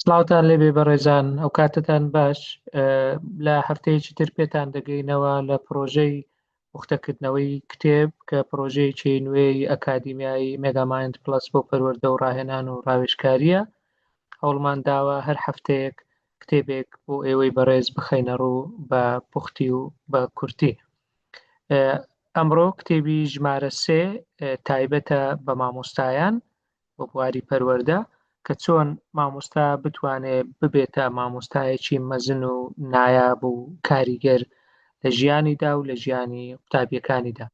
سڵاوتان لێبێ بەڕێزان ئەو کاتتان باش لە هەفتەیەکی تر پێتان دەگەینەوە لە پرۆژەی پوختەکردنەوەی کتێب کە پرۆژەیەکی نوێی ئەکادیمیایی مێگامایند پلس بۆ پەروەردە و ڕاهێنان و ڕاوێژکاریە هەوڵمان داوە هەر هەفتەیەک کتێبێک بۆ ئێوەی بەڕێز بخەینە ڕوو بە پوختی و بە کورتی ئەمڕۆ کتێبی ژمارە سێ تایبەتە بە مامۆستایان بۆ بواری پەروەردە کە چۆن مامۆستا بتوانێ ببێتە مامۆستایەکی مەزن و نایاب و کاریگەر لە ژیانیدا و لە ژیانی قوتابیەکانیدا.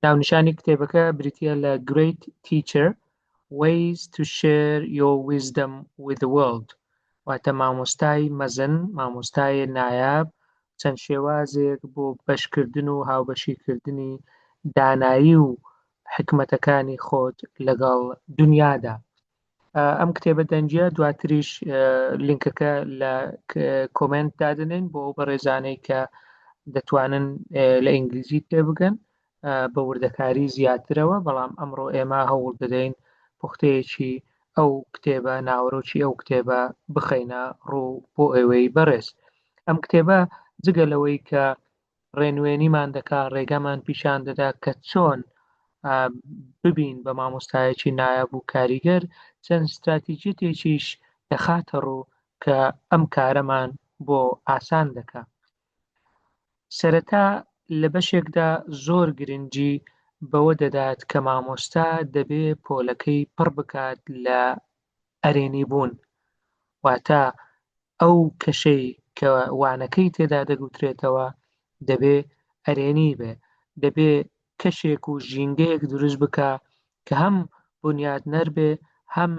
ناونیشانی کتێبەکە بریتە لە Great Teacher Ways to Share Your Wisdom with the World واتە مامۆستای مەزن، مامۆستای نایاب چەند شێوازێک بۆ بەشکردن و هاوبەشیکردنی دانایی و حیکمەتەکانی خۆت لەگەڵ دنیادا. ئەم کتێبە دەنگیە دواتریش لینکەکە لە کۆمێنت دادەنێن بۆ ئەو بەڕێزانەی کە دەتوانن لە ئینگلیزی تێبگەن بە وردەکاری زیاترەوە بەڵام ئەمڕۆ ئێمە هەوڵ دەدەین پوختەیەکی ئەو کتێبە ناوەرۆکی ئەو کتێبە بخەینە ڕوو بۆ ئێوەی بەڕێز ئەم کتێبە جگە لەوەی کە ڕێنوێنیمان دەکا ڕێگامان پیشان دەدا کە چۆن ببین بە مامۆستایەکی نایاب و کاریگەر چەند ستراتیجیەتێکیش دەخاتە ڕوو کە ئەم کارەمان بۆ ئاسان دەکا سەرەتا لە بەشێکدا زۆر گرنگی بەوە دەدات کە مامۆستا دەبێ پۆلەکەی پڕ بکات لە ئەرێنی بوون واتە ئەو کەشەی کە وانەکەی تێدا دەگوترێتەوە دەبێ ئەرێنی بێ دەبێ کەشێک و ژینگەیەک دروست بکە کە هەم بنیاتنەر بێ هەم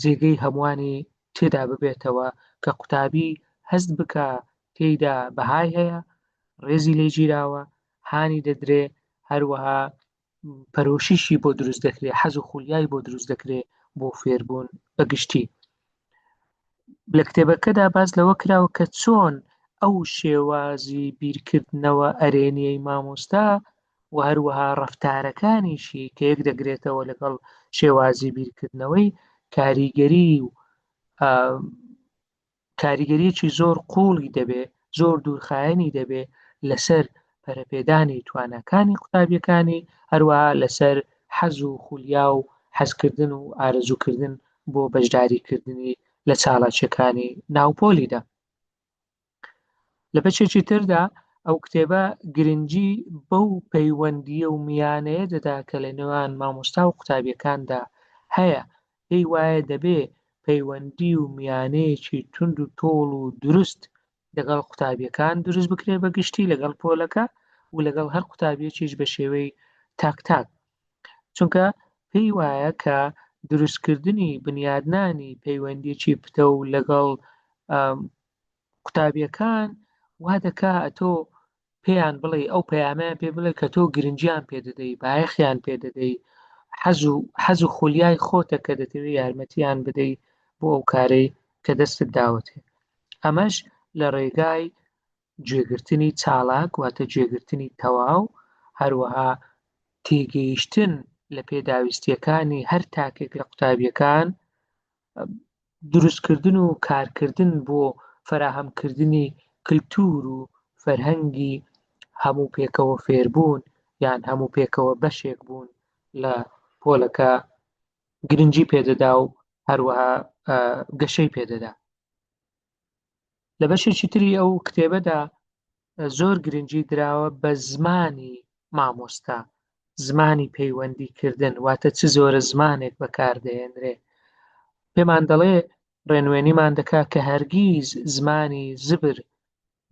جێگەی هەمووانی تێدا ببێتەوە کە قوتابی هەست بکە تێیدا بەهای هەیە ڕێزی لێ گیراوە هانی دەدرێ هەروەها پەرۆشیشی بۆ دروست دەکرێ حەز و خولیای بۆ دروست دەکرێ بۆ فێربوون بە گشتی لە کتێبەکەدا باس لەوە کراوە کە چۆن ئەو شێوازی بیرکردنەوە ئەرێنیەی مامۆستا و هەروەها ڕەفتارەکانیشی کە یەک دەگرێتەوە لەگەڵ شێوازی بیرکردنەوەی کاریگەری و کاریگەریەکی زۆر قوڵی دەبێ زۆر دوورخایەنی دەبێ لەسەر پەرەپێدانی تواناکانی قوتابیەکانی هەروەها لەسەر حەز و خولیا و حەزکردن و ئارەزووکردن بۆ بەشداریکردنی لە چالاکیەکانی ناوپۆلیدا. لە بەشێکی تردا ئەو کتێبە گرنگی بەو پەیوەندییە و میانەیە دەدا کە لە نێوان مامۆستا و قوتابیەکاندا هەیە، پێی وایە دەبێ پەیوەندی و میانەیەکی توند و تۆڵ و دروست لەگەڵ قوتابیەکان دروست بکرێ بە گشتی لەگەڵ پۆلەکە و لەگەڵ هەر قوتابیەکیش بە شێوەی تاک تاک چونکە پێی وایە کە دروستکردنی بنیادنانی پەیوەندیەکی پتەو لەگەڵ قوتابیەکان وا دەکا ئەتۆ پێیان بڵێ ئەو پەیامیان پێ بڵێ کە تۆ گرنگیان پێ دەدەی بایەخیان پێ دەدەی حەز و حەز و خولیای خۆتە کە دەتەوێت یارمەتیان بدەی بۆ ئەو کارەی کە دەستت داوەتێ ئەمەش لە ڕێگای گوێگرتنی چالاک واتە گوێگرتنی تەواو هەروەها تێگەیشتن لە پێداویستیەکانی هەر تاکێک لە قوتابیەکان دروستکردن و کارکردن بۆ فەراهەمکردنی کلتور و فەرهەنگی هەموو پێکەوە فێربوون یان هەموو پێکەوە بەشێک بوون لە پۆلەکە گرنگی پێدەدا و هەروەها گەشەی پێدەدا. لە بەشێکی تری ئەو کتێبەدا زۆر گرنگی دراوە بە زمانی مامۆستا زمانی پەیوەندی کردن واتە چ زۆرە زمانێک بەکاردەهێنرێ پێمان دەڵێ ڕێنوێنیمان دەکا کە هەرگیز زمانی زبر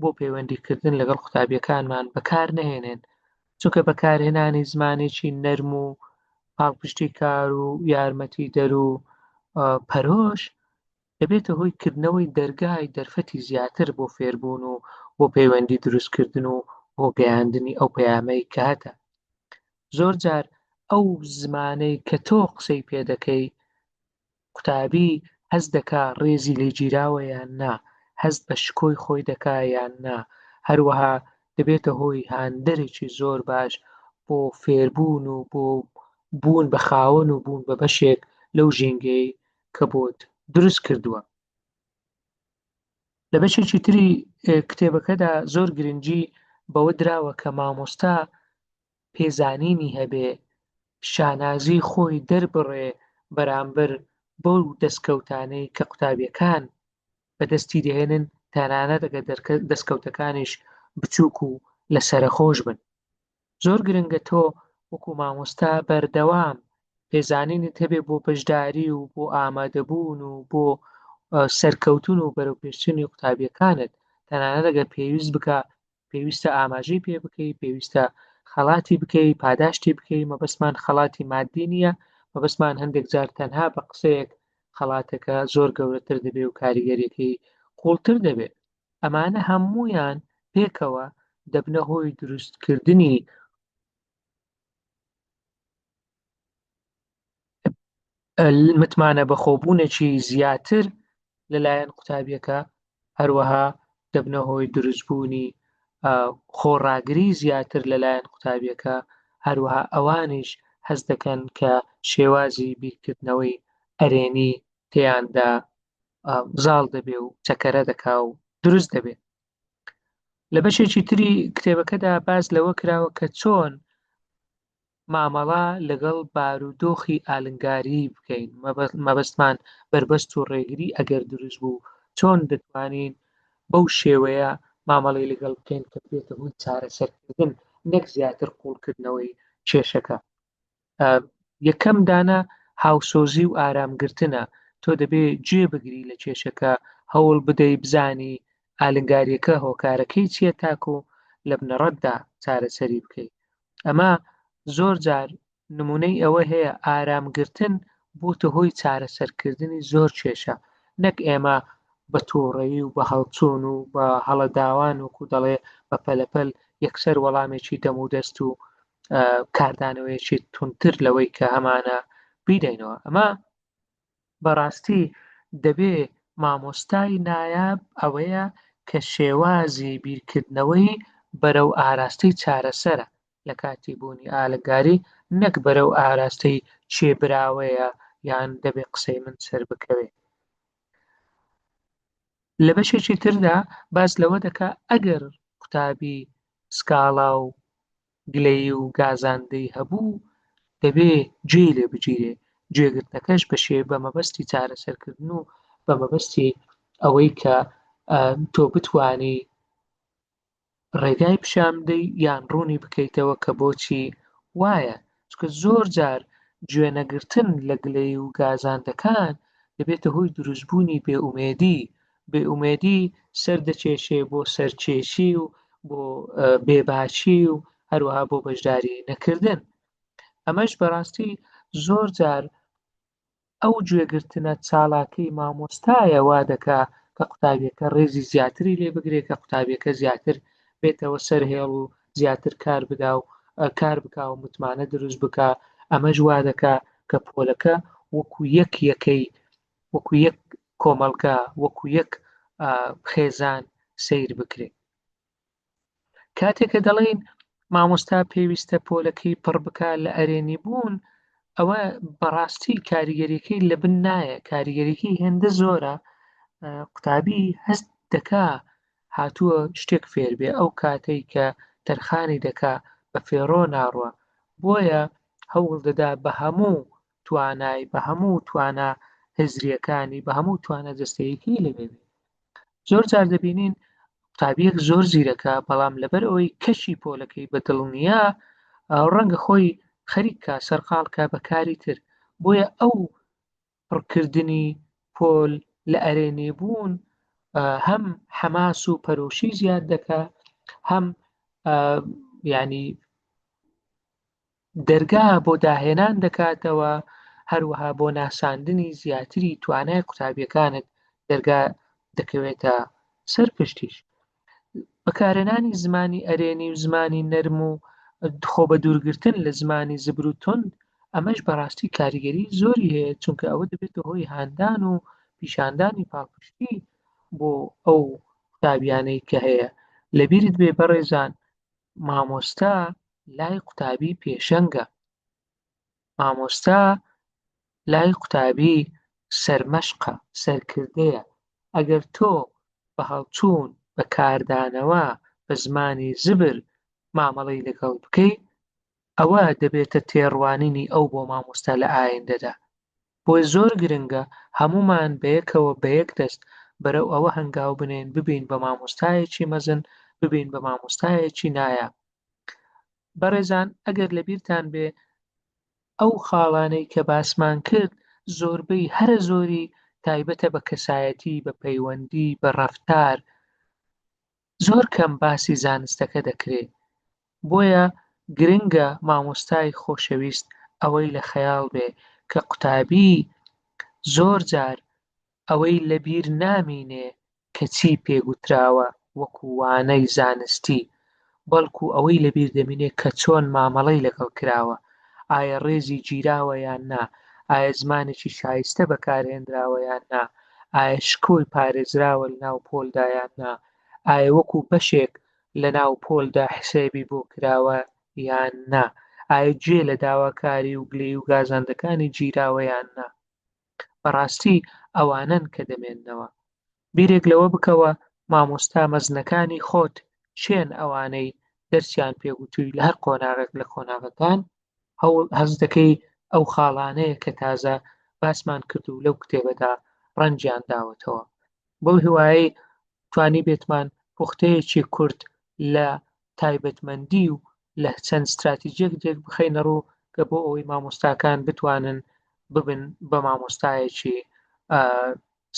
بۆ پەیوەندیکردن لەگەڵ قوتابیەکانمان بەکار نەهێنێن چونکە بەکارهێنانی زمانێکی نەرم و پاڵپشتی کار و یارمەتی دەر و پەرۆش دەبێتە هۆی کردنەوەی دەرگای دەرفەتی زیاتر بۆ فێربوون و بۆ پەیوەندی دروستکردن و بۆ گەیاندنی ئەو پەیامەی کە هەتە. زۆرجار ئەو زمانەی کە تۆ قسەی پێ دەکەی قوتابی هەست دەکا ڕێزی لێ گیراوە یان نا، هەست بە شکۆی خۆی دەکا یان نا، هەروەها دەبێتە هۆی هاندەرێکی زۆر باش بۆ فێربوون و بۆ بوون بە خاوەن و بوون بە بەشێک لەو ژینگەی کە بۆت. دروست کردووە. لە بەشێکی تری کتێبەکەدا زۆر گرنگی بەوە دراوە کە مامۆستا پێزانینی هەبێ، شانازی خۆی دەربڕێ بەرامبەر بەو دەستکەوتانەی کە قوتابیەکان بەدەستی دەهێنن، تەنانەت ئەگەر دەستکەوتەکانیش بچووک و لەسەرەخۆش بن. زۆر گرنگە تۆ وەکو مامۆستا بەردەوام پێزانینت هەبێ بۆ بەشداری و بۆ ئامادەبوون و بۆ سەرکەوتن و بەرەوپێشچوونی قوتابیەکانت، تەنانەت ئەگەر پێویست بکا پێویستە ئاماژەی پێ بکەی، پێویستە خەڵاتی بکەی، پاداشتی بکەی، مەبەستمان خەڵاتی مادی نییە، مەبەستمان هەندێک جار تەنها بە قسەیەک خەڵاتەکە زۆر گەورەتر دەبێ و کاریگەریەکەی قوڵتر دەبێ. ئەمانە هەموویان پێکەوە دەبنە هۆی دروستکردنی متمانە بەخۆبوونێکی زیاتر لەلایەن قوتابیەکە، هەروەها دەبنە هۆی دروستبوونی خۆڕاگری زیاتر لەلایەن قوتابیەکە، هەروەها ئەوانیش هەست دەکەن کە شێوازی بیرکردنەوەی ئەرێنی تێیاندا زاڵ دەبێ و چەکەرە دەکا و دروست دەبێ. لە بەشێکی تری کتێبەکەدا باس لەوە کراوە کە چۆن مامەڵە لەگەڵ بارودۆخی ئالنگاری بکەین، مەبەستمان بەربەست و ڕێگری ئەگەر دروست بوو چۆن دەتوانین بەو شێوەیە مامەڵەی لەگەڵ بکەین کە بێتە هۆی چارەسەرکردن نەک زیاتر قوڵکردنەوەی کێشەکە. یەکەم دانە هاوسۆزی و ئارامگرتنە، تۆ دەبێ گوێ بگری لە کێشەکە، هەوڵ بدەی بزانی ئالنگاریەکە هۆکارەکەی چییە تاکو لە بنەڕەتدا چارەسەری بکەیت. ئەمە زۆر جار نمونەی ئەوە هەیە ئارامگرتن بۆتە هۆی چارەسەرکردنی زۆر کێشە، نەک ئێمە بە توڕەیی و بە هەڵچوون و بە هەڵەداوان وەکو دەڵێ بە پەلەپەل یەکسەر وەڵامێکی دەم و دەست و کاردانەوەیەکی توندتر لەوەی کە هەمانە بیدەینەوە. ئەمە بەڕاستی دەبێ مامۆستای نایاب ئەوەیە کە شێوازی بیرکردنەوەی بەرەو ئاراستەی چارەسەرە لە کاتی بوونی ئالنگاری نەک بەرەو ئاراستەی کێ براوەیە یان دەبێ قسەی من سەربکەوێ. لە بەشێکی تردا باس لەوە دەکا ئەگەر قوتابی سکاڵا و گلەیی و گازاندەی هەبوو دەبێ گوێی لێ بگیرێ، گوێگرتنەکەش بە شێ بە مەبەستی چارەسەرکردن و بە مەبەستی ئەوەی کە تۆ بتوانی ڕێگای پیشان بدەی یان ڕوونی بکەیتەوە کە بۆچی وایە، چونکە زۆر جار گوێنەگرتن لە گلەیی و گازاندەکان دەبێتە هۆی دروستبوونی بێئومێدی، بێئومێدی سەر دەکێشێ بۆ سەرکێشی و بۆ بێباکی و هەروەها بۆ بەشداری نەکردن. ئەمەش بەڕاستی زۆر جار ئەو گوێگرتنە چالاکەی مامۆستایە وا دەکا کە قوتابیەکە ڕێزی زیاتری لێ بگرێ، کە قوتابیەکە زیاتر بێتەوە سەر هێڵ و زیاتر کار بدا و کار بکا و متمانە دروست بکا. ئەمەش وا دەکا کە پۆلەکە وەکو یەک یەکەی، وەکو یەک کۆمەڵگا، وەکو یەک خێزان سەیر بکرێ. کاتێک کە دەڵێین مامۆستا پێویستە پۆلەکەی پڕ بکا لە ئەرێنی بوون، ئەوە بەڕاستی کاریگەریەکەی لە بن نایە، کاریگەریەکەی هێندە زۆرە قوتابی هەست دەکا هاتووە شتێک فێر بێ، ئەو کاتەی کە تەرخانی دەکا بە فێڕۆ ناڕوا، بۆیە هەوڵ دەدا بە هەموو توانای، بە هەموو توانا هزریەکانی، بە هەموو توانا جەستەیەکەی لەوێ بێ. زۆر جار دەبینین قوتابیەک زۆر زیرەکە، بەڵام لەبەر ئەوەی کەشی پۆلەکەی بە دڵ نییە، ڕەنگە خۆی خەریک کا، سەرقاڵ کا بە کاری تر. بۆیە ئەو پڕکردنی پۆل لە ئەرێنی بوون هەم حەماس و پەرۆشی زیاد دەکا، هەم ینی دەرگا بۆ داهێنان دەکاتەوە، هەروەها بۆ ناساندنی زیاتری توانای قوتابیەکانت دەرگا دەکەوێتە سەر پشتیش. بەکارهێنانی زمانی ئەرێنی و زمانی نەرم و خۆ بە دوورگرتن لە زمانی زبر و توند، ئەمەش بەڕاستی کاریگەری زۆری هەیە، چونکە ئەوە دەبێتە هۆی هاندان و پیشاندانی پاڵپشتی بۆ ئەو قوتابیانەی کە هەیە. لەبیرت بێ بەڕێزان مامۆستا لای قوتابی پێشەنگە، مامۆستا لای قوتابی. سەرمەشقە، سەرکردەیە، ئەگەر تۆ بە هەڵچوون، بە کاردانەوە، بە زمانی زبر مامەڵەی لەگەڵ بکەی، ئەوە دەبێتە تێڕوانینی ئەو بۆ مامۆستا لە ئایندەدا. بۆیە زۆر گرنگە هەموومان بەیەکەوە بەیەک دەست بەرەو ئەوە هەنگاو بنێین ببین بە مامۆستایەکی مەزن، ببین بە مامۆستایەکی نایاب. بەڕێزان ئەگەر لەبیرتان بێ ئەو خاڵانەی کە باسمان کرد زۆربەی هەرە زۆری تایبەتە بە کەسایەتی، بە پەیوەندی، بە ڕەفتار، زۆر کەم باسی زانستەکە دەکرێ. بۆیە گرنگە مامۆستای خۆشەویست ئەوەی لە خەیاڵ بێ کە قوتابی زۆر جار ئەوەی لە بیر نامینێ کە چی پێ گوتراوە وەکو وانەی زانستی، بەڵکو ئەوەی لە بیر دەمینێ کە چۆن مامەڵەی لەگەڵ کراوە، ئایا ڕێزی گیراوە یان نا، ئایا زمانێکی شایستە بەکارهێنراوە یان نا، ئایا شکۆی پارێزراوە لەناو پۆلدا یان نا، ئایا وەکو بەشێک لەناو پۆلدا حسێبی بۆ کراوە یان نا، ئایا گوێ لە داواکاری و گلەیی و گازاندەکانی گیراوە یان نا. بەڕاستی ئەوانەن کە دەمێننەوە. بیرێک لەوە بکەوە مامۆستا مەزنەکانی خۆت کێن ئەوانەی دەرسیان پێگوتووی لە هەر قۆناغێک لە قۆناغەکان هەوڵ هەست دەکەی ئەو خاڵانەیە کە تازە باسمان کرد و لەو کتێبەدا ڕەنجیان داوەتەوە. بەو هیوایەی توانیبێتمان پوختەیەکی کورت لە تایبەتمەندی و لە چەند ستراتیجیەک دێک بخەینە ڕوو کە بۆ ئەوەی مامۆستاکان بتوانن ببن بە مامۆستایەکی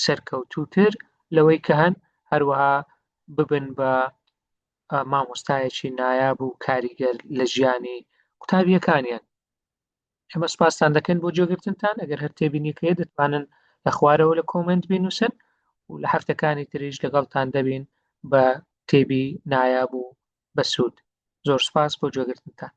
سەرکەوتووتر لەوەی کە هەن هەروەها ببن بە مامۆستایەکی نایاب و کاریگەر لە ژیانی قوتابیەکانیان. ئێمە سپاستان دەکەین بۆ گوێگرتنتان ئەگەر هەر تێبینیەک هەیە دەتوانن لە خوارەوە لە کۆمنت بینوسن و لە هەفتەکانی تریش لەگەڵتان دەبین بە کتێبی نایاب و بەسوود زۆر سپاس بۆ گوێگرتنتان.